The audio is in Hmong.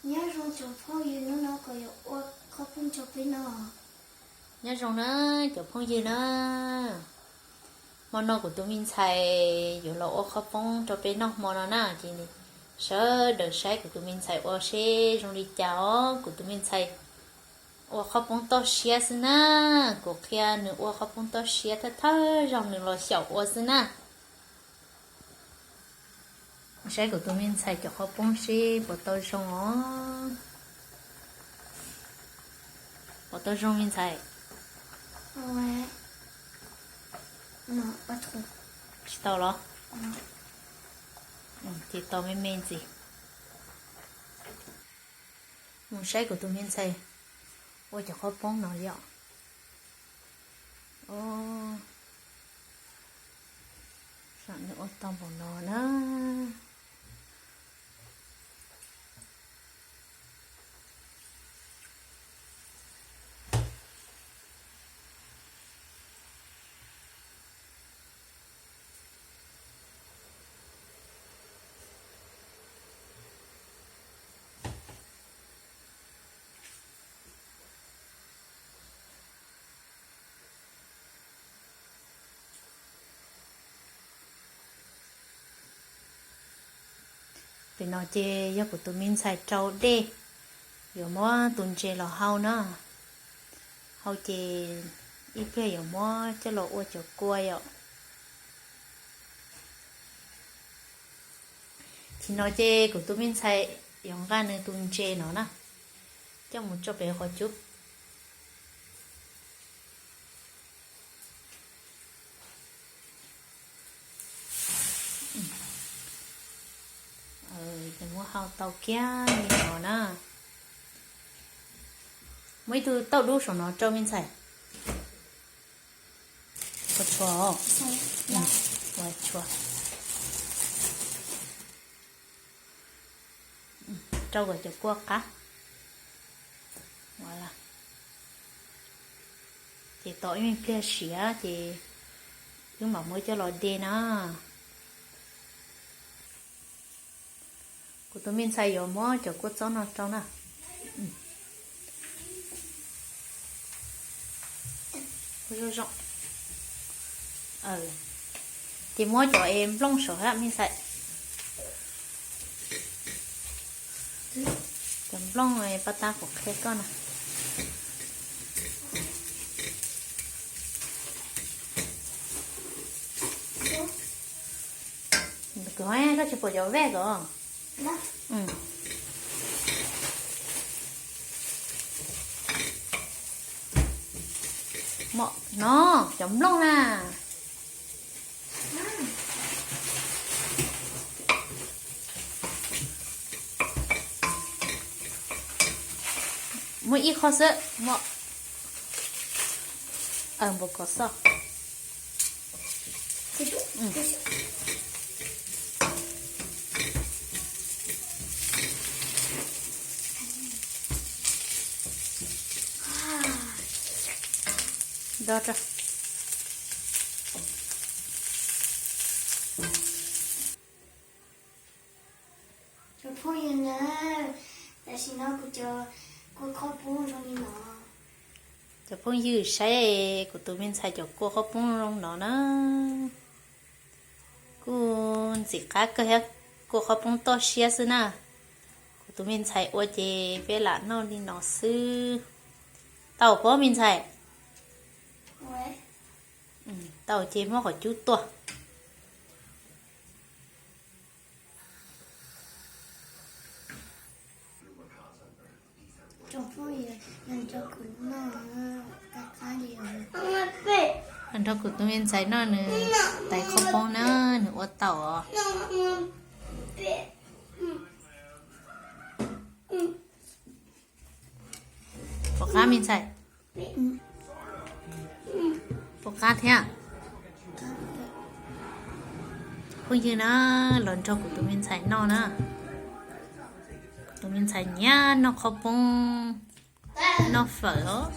Nyob zoo cov phooj ywg, hnub no kuv yuav ua qhob poob rau peb noj. Nyob zoo na cov phooj ywg na, hmo no kuv tus me ntxhais yuav los ua qhob poob rau peb noj hmo no na, ces sawv daws saib kuv tus me ntxhais ua seb zoo li cas os. Kuv tus me ntxhais ua qhob poob toj siab xwb na, kuv qhia nws ua qhob poob toj siab thawj thawj zaug nws los xyaum ua xwb na. Saib kuv tus me ntxhais cov qhob poob seb puas tau zoo os. Puas tau zoo me ntxhais? Tsis tau los? Ces tau me me ntxiv. Mus saib kuv tus me ntxhais ua cov qhob poob no yom. Saib nws ua tau npaum no na. Pem no ces yog kuv tus me ntxhais rau dej, yuav muab tus ntses los hau na. Hau ces ib pliag yuav muab coj los ua cov kua yom. Thaum no ces kuv tus me ntxhais yuav nqa nws tus ntses no na, coj mus tso pem qhov cub. Ces muab hau tau kiag li no na. Muab ib tug tauj dub saum no rau me ntxhais. Ua tshua, ua tshua. Rau kom cov kua qab. Ces tos ib me pliag siav ces wb mam muab coj los de na. Kuv tus me ntxhais yuav muab cov kua txob no rau na. Ces muab cov es nplooj saum hab me ntxhais. Cov nplooj paj tab kuv qhia koj na. Koj tsis pom cov vej ko. No, cov nplooj na. Muab ib qho xwb, muab npaum ko xwb. Do rau. Cov phooj ywg na, tam sim no kuv cov kua qhob poob zoo li no. Cov phooj ywg saib kuv tus me ntxhais cov kua qhob poob zoo no na. Kuj ntxim qab kawg thiab, kua qhob poob toj siab xwb na. Kuv tus me ntxhais ua ces peb lam noj li no xwb. Tau pob me ntxhais? Tau ces muab qhov cub tuaj. Nrog kuv tus me ntxhais noj nws tais qhob poob na, nws ua tau os. Puas qab me ntxhais? Puas qab thiab? Phooj ywg na, los nrog kuv tus me ntxhais noj na. Kuv tus me ntxhais nyiam noj qhob poob, noj fawm os.